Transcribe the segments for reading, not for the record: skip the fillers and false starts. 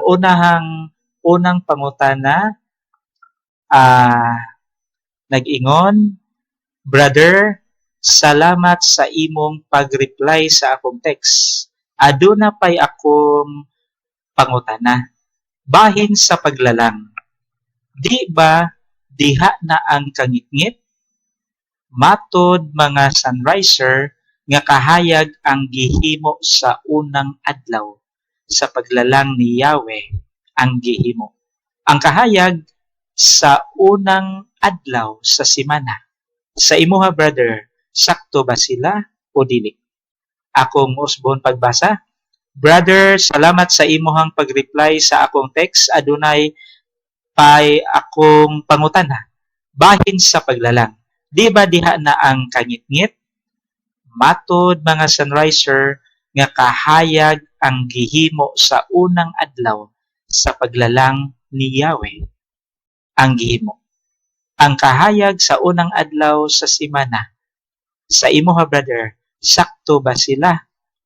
Unahang unang pangutana, nag-ingon, "Brother, salamat sa imong pag-reply sa akong text. Aduna pay akong pangutana. Bahin sa paglalang. Di ba diha na ang kangitngit? Matod mga sunriser nga kahayag ang gihimo sa unang adlaw sa paglalang ni Yahweh ang gihimo. Ang kahayag sa unang adlaw sa simana. Sa imuha, brother, sakto ba sila o dili?" Akong usbon pagbasa. "Brother, salamat sa imuhang pag-reply sa akong text. Adunay pay akong pangutana. Bahin sa paglalang. Di ba diha na ang kangitngit? Matod mga sunriser nga kahayag ang gihimo sa unang adlaw sa paglalang ni Yahweh ang gihimo. Ang kahayag sa unang adlaw sa simana. Sa imuha, brother, sakto ba sila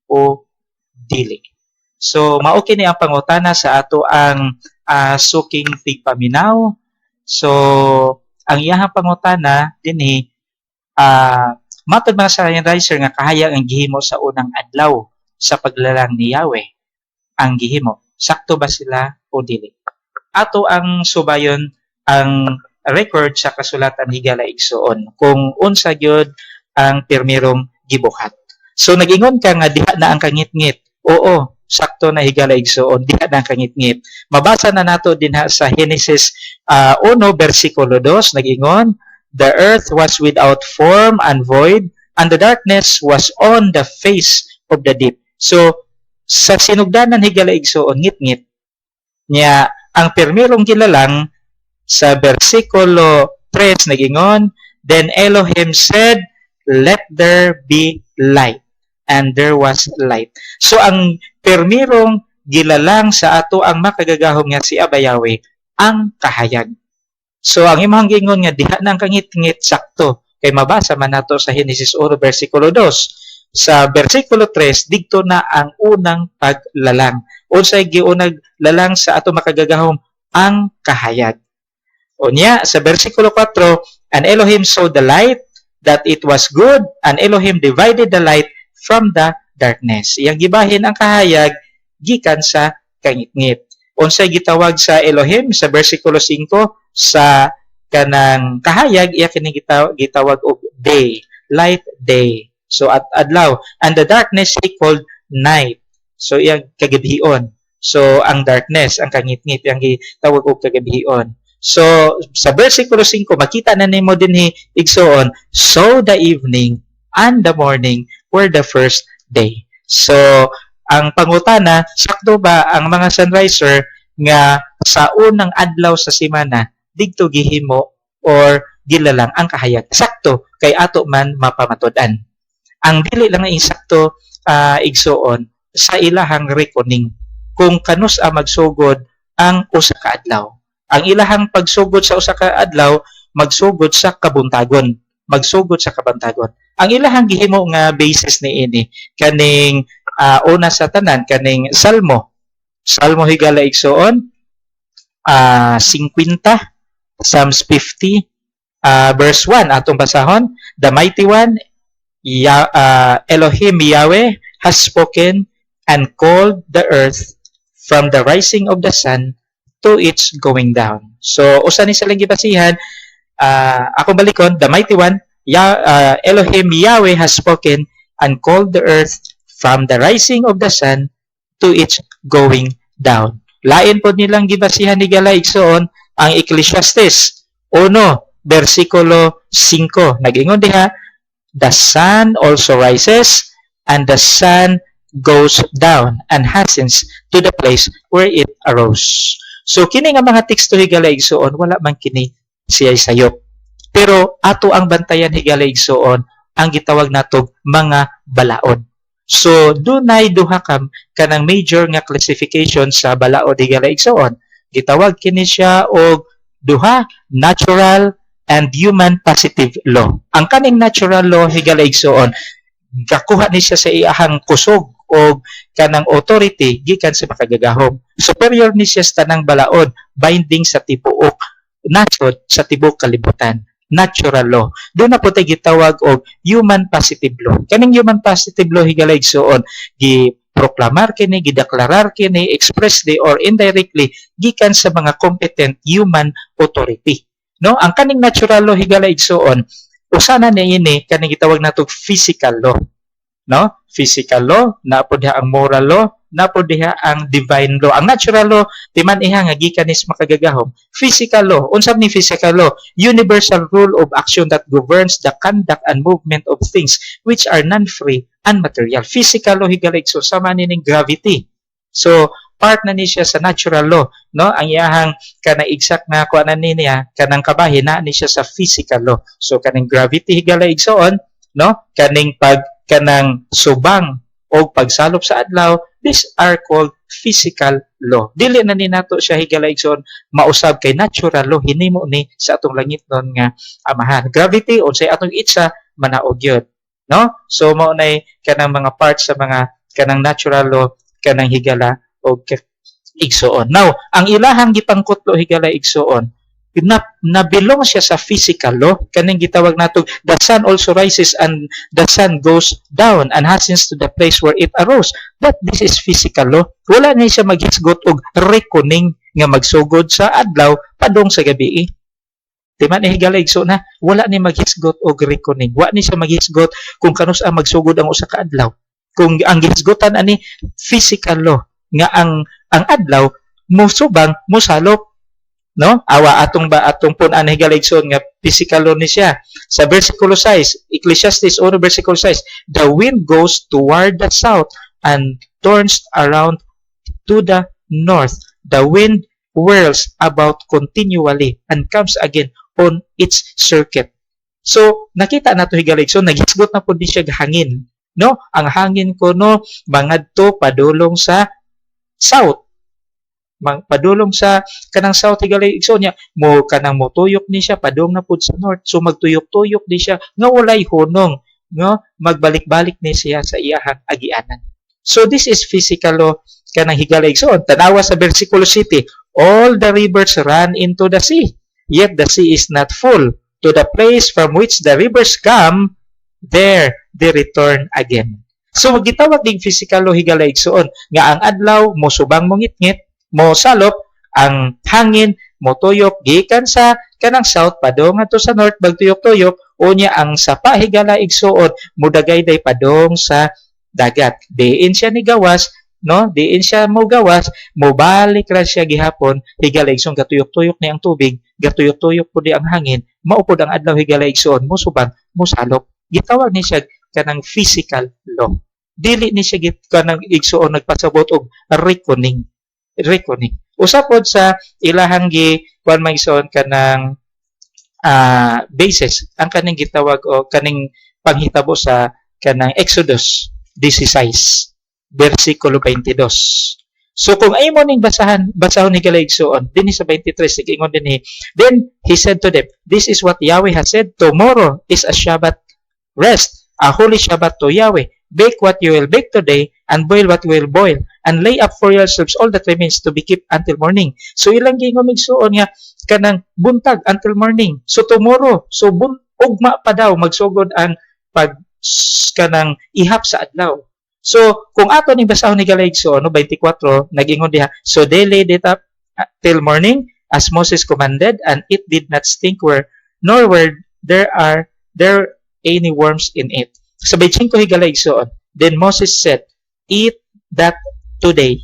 o dili?" So mao kini ang pangutana sa ato ang suking tigpaminaw. So ang iyahang pangutana dinhi, matod mga sunriser nga kahayag ang gihimo sa unang adlaw sa paglalang ni Yahweh ang gihimo. Sakto ba sila o dili? Ato ang subayon ang record sa kasulatan, higala igsuon, kung unsa gyud ang pirmirong gibuhat. So nagingon ka nga diha na ang kangitngit. Oo, sakto na, higala igsuon, diha na ang kangitngit. Mabasa na nato dinha sa Genesis 1 bersikulo 2, nagingon, "The earth was without form and void, and the darkness was on the face of the deep." So sa sinugdanan, higala igsuon, ngitngit niya. Ang pirmirong gilalang sa bersikulo 3, nagingon, "Then Elohim said, 'Let there be light,' and there was light." So ang pirmirong gilalang sa ato ang makagagahom nga si Abba Yahweh ang kahayag. So ang imong gingon nga diha nang kangitngit, sakto kay mabasa man nato sa Genesis 1 bersikulo 2. Sa bersikulo 3, didto na ang unang paglalang. Unsay giunag lalang sa ato makagagahom? Ang kahayag. Unya sa bersikulo 4, "And Elohim saw the light, that it was good, and Elohim divided the light from the darkness." Iyang gibahin ang kahayag gikan sa kangitngit. Unsay gitawag sa Elohim sa bersikulo 5 sa kanang kahayag? Iya kini gitawag og day, light, day. So at adlaw, "And the darkness he called night." So iyang kagabion. So ang darkness, ang kangitngit, iyang gitawag og kagabion. So sa versikulo 5, makita na nimo dinhi, igsuon, "So the evening and the morning were the first day." So ang pangutana, sakto ba ang mga sunriser nga sa unang adlaw sa semana didto gihimo or gilalang ang kahayag? Sakto kay ato man mapamatud-an. Ang dili lang na insakto, igsuon, sa ilahang reckoning kung kanus-a magsugod ang usa ka adlaw. Ang ilahang pagsugod sa usa ka adlaw, magsugod sa kabuntagon, magsugod sa kabuntagon. Ang ilahang gihimo nga basis niini kaning una sa tanan kaning Salmo. Salmo, higala igsuon, 50, Psalms 50 verse 1, atong basahon, "The mighty one, ya, Elohim Yahweh, has spoken and called the earth from the rising of the sun to its going down." So usa ni silang gibasihan, ako balikon, "The mighty one, ya, Elohim Yahweh, has spoken and called the earth from the rising of the sun to its going down." Lain po nilang gibasihan, higala igsuon, ang Ecclesiastes 1 versikulo 5. Nagingon diha, "The sun also rises and the sun goes down and hastens to the place where it arose." So kini nga mga teksto, higala igsuon, wala man kini siya sayop. Pero ato ang bantayan, higala igsuon, ang gitawag natog mga balaod. So dunay duha ka kanang major nga classification sa balaod, higala igsuon. Gitawag kini siya og duha, natural and human positive law. Ang kaning natural law, higala igsuon, gakuha ni siya sa iyahang kusog og kanang authority gikan sa makagagahom. Superior ni siya sa tanang balaod, binding sa tibuok nasod, sa tibuok kalibutan. Natural law. Duna pod tay gitawag og human positive law. Kaning human positive law, higala igsuon, gi proklamar kini, gideklarar kini expressly or indirectly gikan sa mga competent human authority. No, ang kaning natural law, higala igsuon, usa na niini kaning gitawag nato physical law. No? Physical law, naa pod diha ang moral law, naa pod diha ang divine law. Ang natural law, timan iha nga gikan is makagagahom. Physical law, unsa ni physical law? Universal rule of action that governs the conduct and movement of things which are non-free and material. Physical law, higala igsoon, sama ni ning gravity. So, part na ni siya sa natural law, no? Ang iyahang kanang exact na kuan ni niya, kanang kabahin na ni siya sa physical law. So kaning gravity, higala igsoon, no? Kaning pag kanang subang o pagsalop sa adlaw, these are called physical law. Dili na ni nato siya, higala igsoon, mausab kay natural law, hinimo ni sa atong langitnon nga Amahan. Gravity, unsay atong itsa, manaog yun, no? So mao nay kanang mga parts sa mga kanang natural law, kanang higala og igsuon. Now, ang ilahang gipangkutlo, higala igsuon, na nabilong siya sa physical law, kaning gitawag nato, "The sun also rises and the sun goes down and hastens to the place where it arose." But this is physical law. Wala ni siya maghisgot og reckoning nga magsugod sa adlaw padung sa gabi. Di man ni, higala igsoon, na wala ni maghisgot og reckoning. Wa ni siya maghisgot kung kanus-a magsugod ang usa ka adlaw. Kung ang gihisgotan ani physical law nga ang adlaw musubang, musalop, no? Awa atong ba atong pun-an, higala igsoon, nga physical law ni siya sa versikulo 6, Ecclesiastes 1 versikulo 6, "The wind goes toward the south and turns around to the north. The wind whirls about continually and comes again on its circuit." So nakita nato, higala igsoon, naghisgot na pud ni siya hangin, no? Ang hangin kuno mangadto padulong sa south, mang padulong sa kanang south, higala igsoon niya, mo kanang motuyok ni siya padung na pud sa north. So magtuyok-tuyok ni siya nga walay hunong, no? Magbalik-balik ni siya sa iyahang agianan. So this is physical law, kanang higala igsoon. Tanawa sa versikulo 7, "All the rivers run into the sea, yet the sea is not full. To the place from which the rivers come, there they return again." So gitawag ding physical law, higala igsoon, nga ang adlaw mosubang, mongitngit, mo salop, ang hangin motuyok gikan sa kanang south padung ngadto sa north, magtuyok-tuyok. Unya ang sapa, higala igsuon, mudagayday padung sa dagat. Diin siya ni gawas, no? Diin siya mo gawas, mobalik ra siya gihapon, higala igsoon. Gatuyok-tuyok ni ang tubig, gatuyok-tuyok pud ang hangin, mao pud ang adlaw, higala igsuon, mosubang, mosalop. Gitawag ni siya kanang physical law. Dili ni siya kanang igsuon nagpasabot og reckoning, reckoning. Usa pod sa ilahang gi kuan man, igsoon, kanang basis ang kaning gitawag o kaning panghitabo sa kanang Exodus 16 versikulo 22. So kung ay mo ning basahan, basahon ni higala igsuon, dinhi sa 23, nag-ingon dinhi, "Then he said to them, 'This is what Yahweh has said: Tomorrow is a Shabbat rest, a holy Shabbat to Yahweh. Bake what you will bake today, and boil what you will boil, and lay up for yourselves all that remains to be kept until morning.'" So ilang giingon, igsuon, nga kanang buntag, until morning. So tomorrow, so ugma pa daw magsugod ang pag kanang ihap sa adlaw. So kung ato ning basahon ni higala igsoon, no, 24, nag-ingon diha, "So they laid it up till morning as Moses commanded, and it did not stink where nor were there any worms in it." Sa 25, higala igsoon, "Then Moses said, 'Eat that today,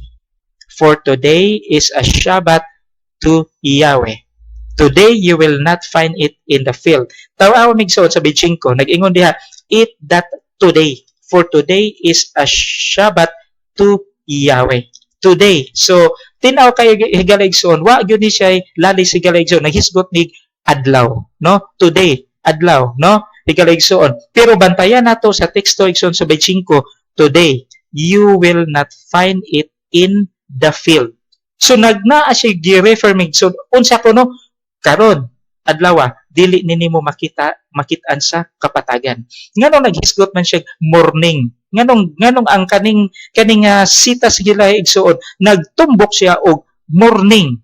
for today is a Shabbat to Yahweh. Today you will not find it in the field.'" Tawa igsoon sa 25, nag-ingon diha, "Eat that today, for today is a Shabbat to Yahweh." Today. So, tinaw kay higala igsoon, wa gyud ni siya lalis, higala igsoon, naghisgot ni adlaw, no? Today, adlaw, no? Higala igsoon. Pero bantayan nato sa teksto, igsoon, sa 25, "Today you will not find it in the field." So nagnaa siya gi-refer, igsoon, unsa kuno karon adlaw dili ni nimo makita makitaan sa kapatagan. Ngano naghisgot man siya morning? Nganong ang kaning sita sa higala, igsuon, nagtumbok siya og morning,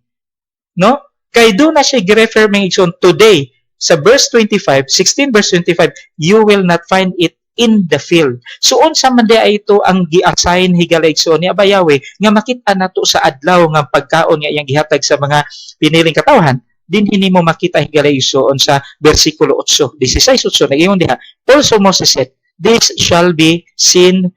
no? Kay duna siya gi-refer, mga igsuoon, today sa verse 25, 16 verse 25, "You will not find it in the field." So unsa man diay ito ang gi-assign, higala igsuon, ni Abba Yahweh nga makita nato sa adlaw nga pagkaon nga iyang gihatag sa mga piniling katawhan? Dinhi nimo makita, higala igsuon, sa bersikulo 8, 16:8, nag-ingon diha, "Also Moses said, 'This shall be seen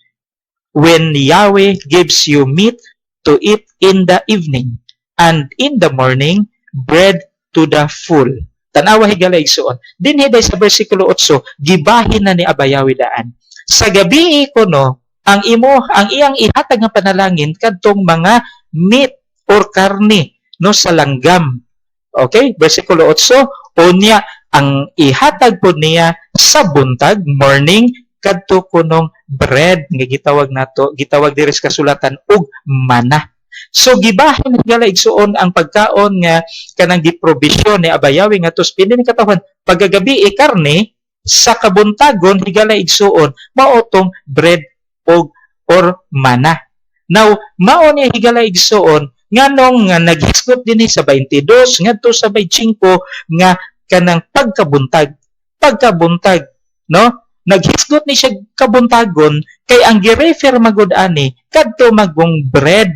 when Yahweh gives you meat to eat in the evening, and in the morning bread to the full.'" Tanawa, higala igsuon. Dinhi day sa bersikulo 8, gibahin na ni Abba Yahweh daan. Sa gabi kuno, ang imo ang iyang ihatag nga panalangin kadtong mga meat or karne, no, sa langgam. Okay? Bersikulo 8, unya ang ihatag po niya sa buntag, morning, kadto kunong bread nga gitawag nato, gitawag diri sa kasulatan og mana. So gibahin, higala igsuon, ang pagkaon nga kanang giprobisyon ni Abba Yahweh nga tos pindi ni katawhan pagkagabi e karne, sa kabuntagon, higala igsuon, mao tong bread og or mana. Now, mao niya, higala igsuon, nganong nga naghisgot dinhi sa 22 ngadto sa 25 nga kanang pagkabuntag, no? Naghisgot ni siya kabuntagon kay ang gi-refer magud ani kadto magong bread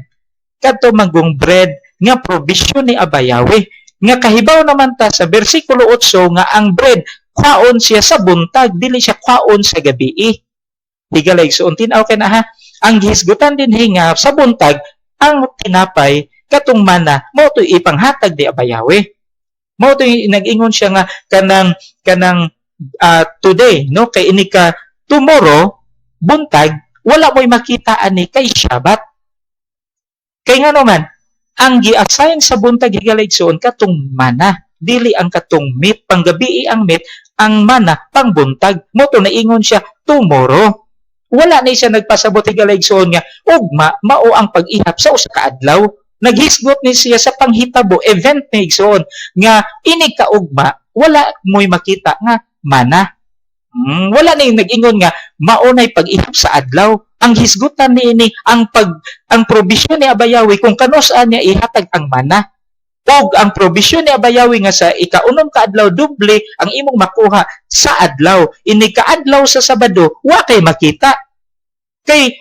nga provision ni Abba Yahweh, nga kahibaw naman ta sa bersikulo 8 nga ang bread kwaon siya sa buntag, dili siya kwaon sa gabi. Higala igsuon, tin-aw kay na ha, ang gihisgutan dinhi nga sa buntag ang tinapay, katong mana, mao to'y ipanghatag ni Abba Yahweh. Mao to'y nag-ingon siya nga kanang today, no, kay ini ka tomorrow buntag wala mo'y makita ani kay Shabbat. Kay nga naman ang gi-assign sa buntag, higala igsuon, katong mana, dili ang katong meat. Panggabi ang meat, ang mana pangbuntag. Mao to naingon siya tomorrow. Wala na siya nagpasabot, higala igsuon, nga ugma mao ang pag-ihap sa usa ka adlaw. Naghisgot ni siya sa panghitabo, event ni igsuon, nga ini ka ugma wala mo'y makita nga mana. Wala na yung nag-ingon nga mao nay pag-ihap sa adlaw. Ang hisgutan ni ini ang probisyon ni Abba Yahweh kung kanus-a niya ihatag ang mana. Ug ang probisyon ni Abba Yahweh nga sa ikaunom ka adlaw doble ang imong makuha sa adlaw. Ini kaadlaw sa Sabado wa kay makita. Kay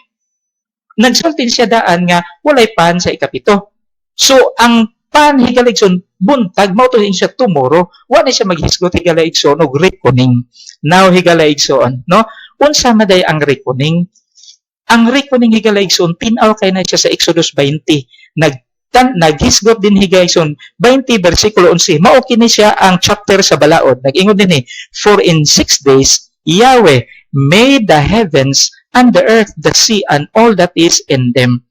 nagsulti siya daan nga walay pan sa ikapito. So ang pan, higala igsoon, buntag, mao to siya tomorrow. Wa na siya maghisgot, higala igsoon, og reckoning. Now, higala igsoon, no? Unsa maday ang reckoning? Ang reckoning, higala igsoon, tin-aw kay na siya sa Exodus 20. Naghisgot din, higala igsoon, 20 bersikulo 11. Mao kini siya ang chapter sa balaod. Nag-ingon din eh, "For in 6 days Yahweh made the heavens and the earth, the sea, and all that is in them."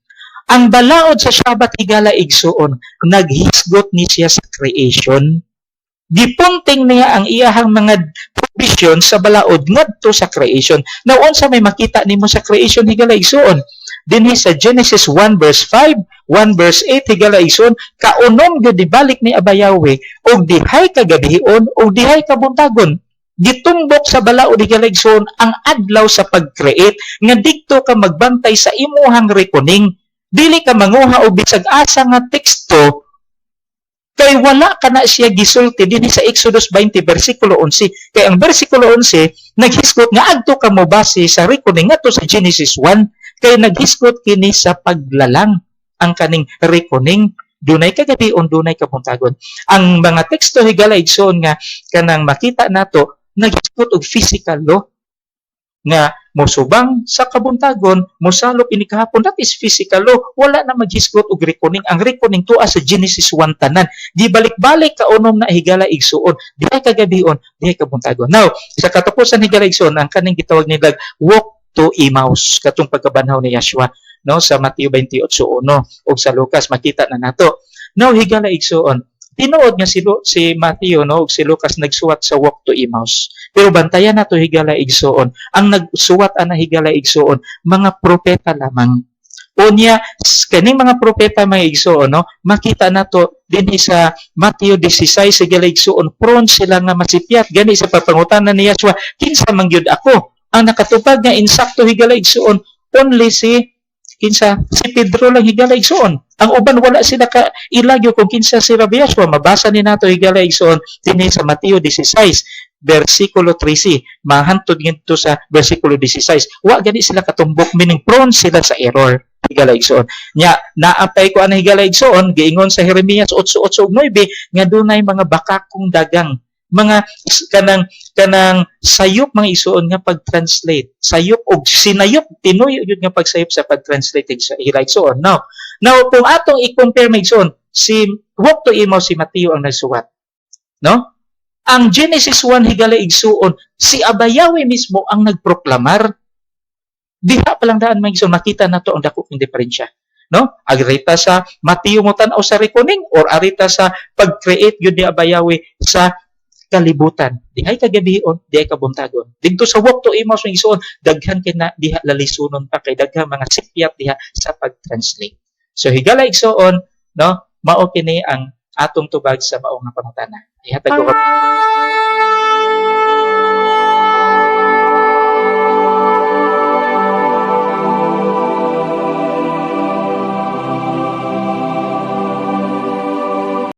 Ang balaod sa Shabbat, higala igsuon, naghisgot ni siya sa creation. Gipunting niya ang iyahang mga provision sa balaod ngadto sa creation. Now, unsa may makita nimo sa creation, higala igsuon? Dinhi sa Genesis 1 verse 5, 1 verse 8, higala igsuon, kaunom gyud ibalik ni Abba Yahweh og dihay kagabion og dihay kabuntagon. Gitumbok sa balaod, higala igsuon, ang adlaw sa pag-create nga didto ka magbantay sa imuhang reckoning. Dili ka manguha og bisag asa nga teksto kay wala ka na siya gisulti dinhi sa Exodus 20 bersikulo 11. Kay ang bersikulo 11 naghisgot nga adto ka mo base sa reckoning ngadto sa Genesis 1, kay naghisgot kini sa paglalang ang kaning reckoning, dunay kagabion, dunay kabuntagon. Ang mga teksto, higala igsoon, nga kanang makita nato naghisgot og physical law nga mosubang sa kabuntagon, mosalop ini kahapon, that is physical law. Wala na maghisgot og reckoning. Ang reckoning tuwa sa Genesis 1 tanan. Gibalik-balik kaunom na, higala igsuon. Dihay kagabion, dihay kabuntagon. Now, sa katapusan, higala igsuon, ang kaning gitawag nila walk to Emmaus, katong pagkabanhaw ni Yeshua, no, sa Mateo 28:1 ug sa Lucas makita na nato. Now, higala igsuon, tinuod nga si Mateo, no, ug si Lucas nagsuwat sa walk to Emmaus. Pero bantayan nato, higala igsuon, ang nagsuwat ana, higala igsuon, mga propeta lamang. Unya kaning mga propeta, mga igsuon, no, makita nato dinhi sa Mateo 16, higala igsuon, prone sila nga masipyat gani sa pagpangutana ni Yeshua, "Kinsa man gyud ako?" Ang nakatupag nga insakto, higala igsuon, only si kinsa? Si Pedro lang, higala igsuon. Ang uban, wala sila ka ilagyo kung kinsa si Rabbi Yahshua. Mabasa ni nato, higala igsuon, dinhi sa Mateo 16 versikulo 13 mahantod ngadto sa versikulo 16. Wa gani sila katumbok, meaning prone sila sa error, higala igsuon. Nya naapay ko ana, higala igsuon, giingon sa Jeremias 8:8 ug 9 nga dunay mga bakakong dagang, mga kanang sayop, mga igsuon, nga pag-translate, sayop og sinayop, tinuyo yun nga pagsayop sa pag-translate sa higala igsuon. Now, kung atong i-compare, mga igsuon, si Walk to Emmaus, si Mateo ang nagsuwat, no? Ang Genesis 1, higala igsuon, si Abayawe mismo ang nagproklamar. Diha pa lang daan, mga igsuon, makita nato ang dako ng diferensya, no? Arita sa Mateo mo tan-aw sa reckoning or arita sa pag-create yun ni Abayawe sa kalibutan. Dihay kagabion, dihay kabuntagon. Didto sa Walk to Emmaus, mga igsuon, daghan kay na diha lalisunon pa kay daghan mga sipyat diha sa pag-translate. So higala igsuon, no, mao kini ang atong tubag sa mao nga pangutana. Ihatag ko